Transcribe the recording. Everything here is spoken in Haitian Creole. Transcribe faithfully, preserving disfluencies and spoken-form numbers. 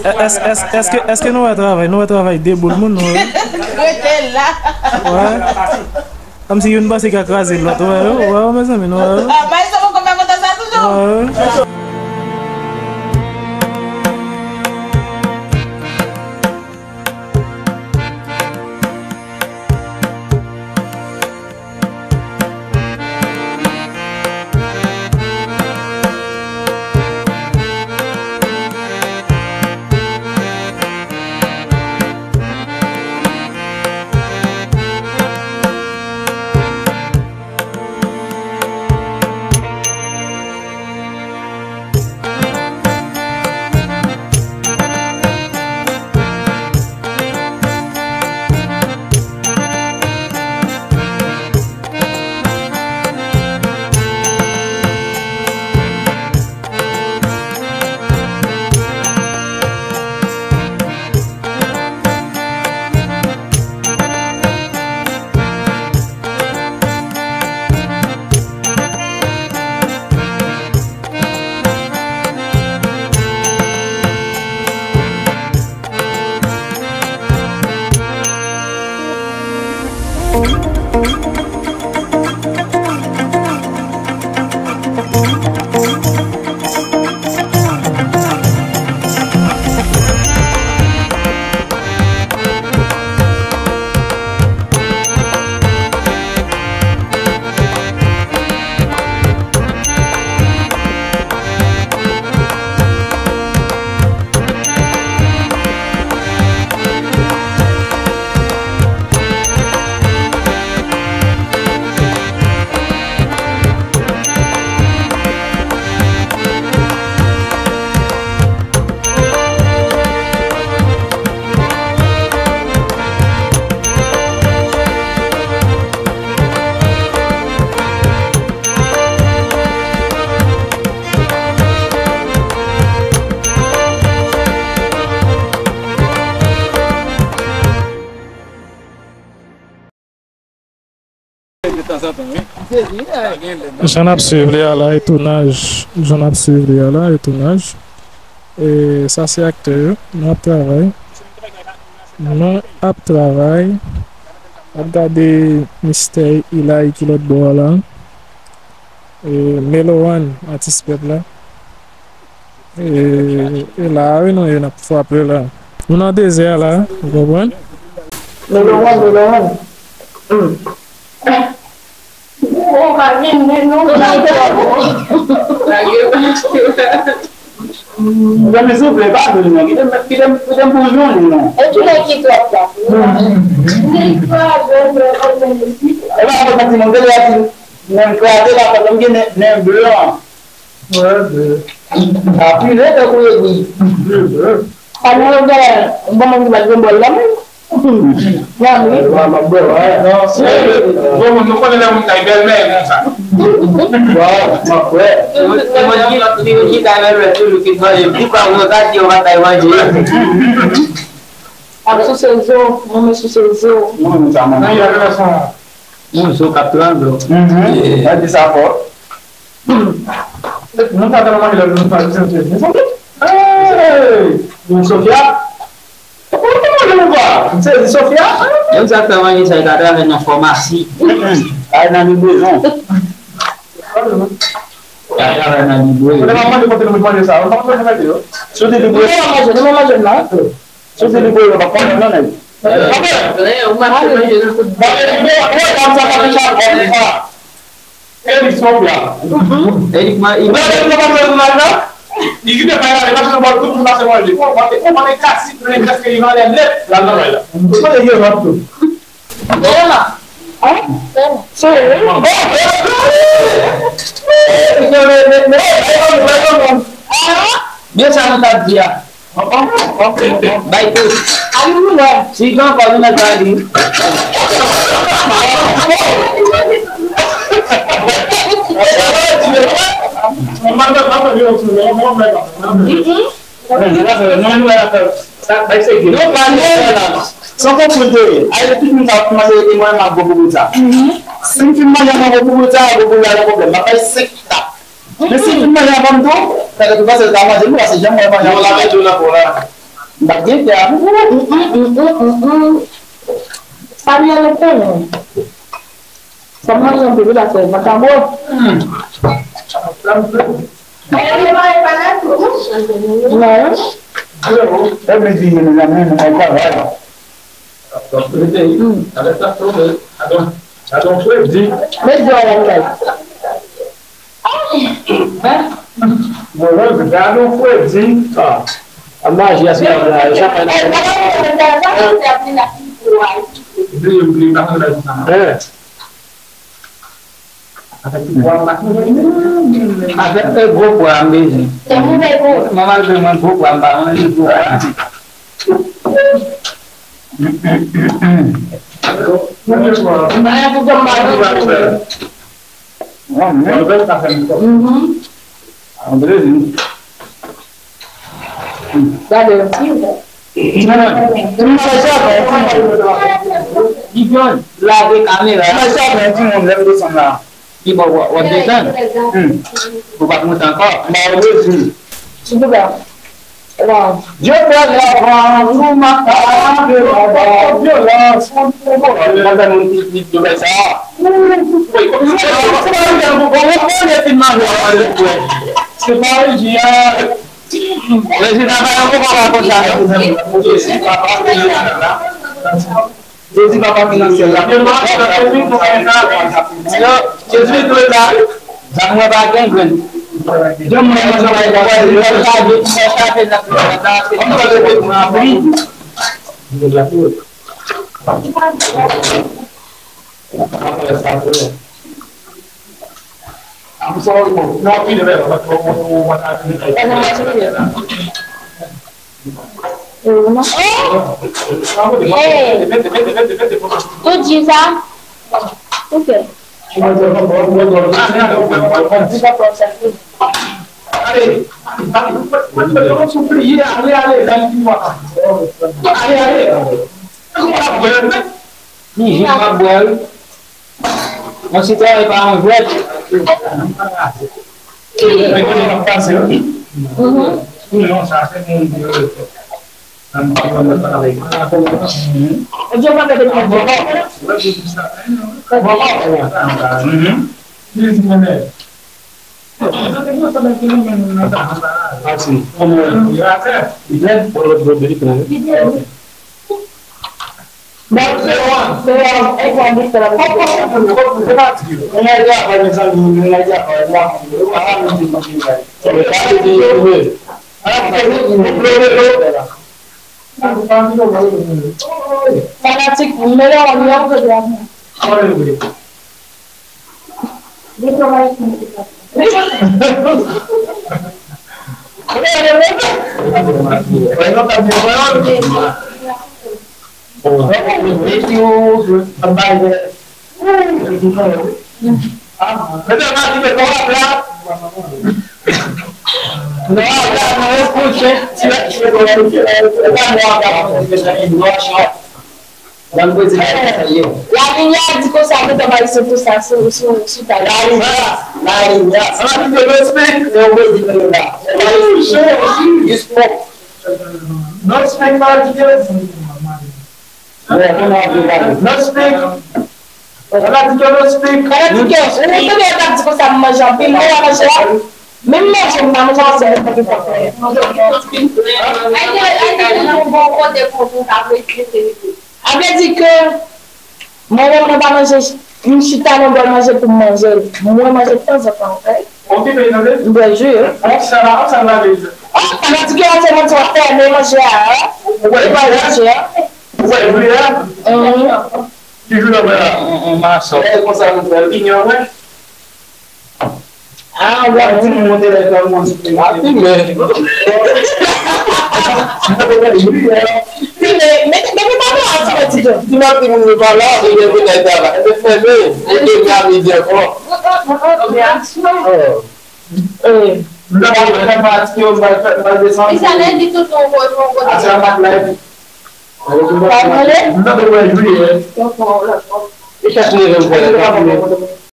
Èske, èske, èske, èske nou wè travay? Nou wè travay de boul moun, nou wè? Rete la. Wè. Kòmsi youn panse ka kraze lòt, wè, wè, wè, mezanmi, nou wè. Ah, Maestro, poko fè kontan sa toujou. Wè. Jan n ap swiv li a la, e tounaj. Jan n ap swiv li a la, e tounaj. E sa se aktè yo. Nou ap travay. Nou ap travay. Ap gade mistè Ilay ki lòt bò a la. E, Melowan, atis pèp la. E, e la, wi, nou ye, n ap frape la. Nou nan dezè a la, ou konprann? Melowan, Melowan. Hmm. Ou pa gen men non. Zanmi souple, pa dou non. Kite m, kite m, kite m pou jwenn li non. E ki lè ki twòp la? E pa fòt nan timoun, gade la ti, nan kraze la, fòt nan gen nen, nen blan. Apire tankou egri. Sa nou gen bon moun ki pa t gen bòl la menm. Nan wi. Bon moun, nou konnen lè moun kay bèlmè konsa. Waw, mwen kwè. Ti moun ki, ti moun ki kay bèlmè toujou ki manje. Di pa mwen ka di yo pa kay manje. Ap souse zo, mwen souse zo. Mwen sa manje. Yon zo k ap trangle. Mhm. Mwen di sa fò. Moun sa tèlman manje lè nou pa di se Sofia. Hey! Moun Sofia? Ou konn manje nou pa? M sezi Sofia? Moun sa fè manje sa, li ka travay nan fòmasi. Ay nan librezon. Li ka travay nan librezon. Kote m ap manje, kote nou manje sa? Ou pa manje manje yo? Sou di librezon. Nou pa manje, nou pa manje la. Sou di librezon, pa konnen non nèg. Ou manje nan tout. Ba, e, e, e, e, sa pa fè sa, pa fè sa. Erik Sofia. Erik, mwen, Erik. Ou pa wè nou pa wè nou la? Li kite bay la, li mache nan bò tout moun mache manje. Ou pa wè, ou pa wè klasik, men prèske li anlè nèt la nan bay la. Ou konnen gen lòt tou. Bèlma. Hein? Bèlma. Se li. Bèlma. Bèlma. Bèlma. Bèlma. Bèlma. Byen sa nou t ap di a. Bay tout. Anou nou wè. Si gen ankò nou mèt ba li. Non, non, non, non, non, non, non. Non, pa nou wè la. San konprann de. Ay, tout moun sa ap mande de mwen, m ap gwo boubou sa. Si m fin manje yon gwo boubou sa, gwo boubou la, gen pwoblèm. M ap bay senk tap. Men si m fin manje anvan m tou, sa gen tou pase l ka manje m, paske jan mwen manje. Non, la manje w nan fò la. M pa t gen kè a. Mm, mm, mm, mm, mm, mm. Pa byen nou konnen. Sa m manje anpil wi paske vant lan gwo. Non. Sa vle di, mezanmi, nou nan travay. Gadon fredi. Met dlo a la. Mwen, gadon fredi. Ah. A maji a sou la, chanpay la. Bliye, bliye, pa konn bagay sa. Hein? Avèk e gwo pwa m bezwen. Mwen malgre mwen gwo pwa m pa manje gwo pwa. Gade. Lage kamera. Li bò w ap desann. Ou p ap monte ankò. Silvouplè. Wow. Dye pè lavan, nou makab, lavan, vyolans, kont pwovokè. Mwen fè moun ki di bagay sa. Se pa rejim a. Prezidan pa yon konpa konsa. Jezi papa ki nan syèl la. Jezi dwe la. Zam mwen pa gen grenn. Janm mwen manje bay bay. Mwen chaje, mwen chaje nan. I'm sorry, bro. No, we never. Ou di sa? Ok. Ale, ale, ale, ale, ale, ale, ale. Toujou ap bwè l. Yon sitwayen pa yon jwèt. Fanatik, m mele w an miyò kote a. Laminya di konsa, nou t ap al sou, sou sa, sou, sou, sou ta. Laminya, Laminya. Sa vle di no speak, e ou vle di nou la. You smoke. No speak, no speak. Sa vle di no speak. Sa vle di ke, ou tande yo t ap di konsa, m manje anpil, mwen manje a. Menm manje m pa manje ansanm ak yon pakèt. Sa vle di ke mwen menm mwen pa manje, m chita nan bòl manje pou m manje l. Mwen manje tanzantan, ok? M bwè ji, wi. Oh, sa vle di ke yon sèl moun w ap fèmen manje a, wi. Ou bwè manje a. Ou bwè ji a? Ki jou w ap fè la? On, on, on masòt. E konsa nou fè l. Inyon, wi. Ah, w ap di moun monte lè fè moun. A fimen. Fimen, men, men, men pa nan an ti peti jan. Si m ap di moun yo pa la, ou gen pou nèg la la. E fèmen, ou gen a midi ankò. Eh. M ta pral fè fatige, m pral fè, m pral desann. Li sa lè di tout nou, nou, nou. Ase a m ap live. Pa vle? M ta pral jwe. E chèche leve m fè la.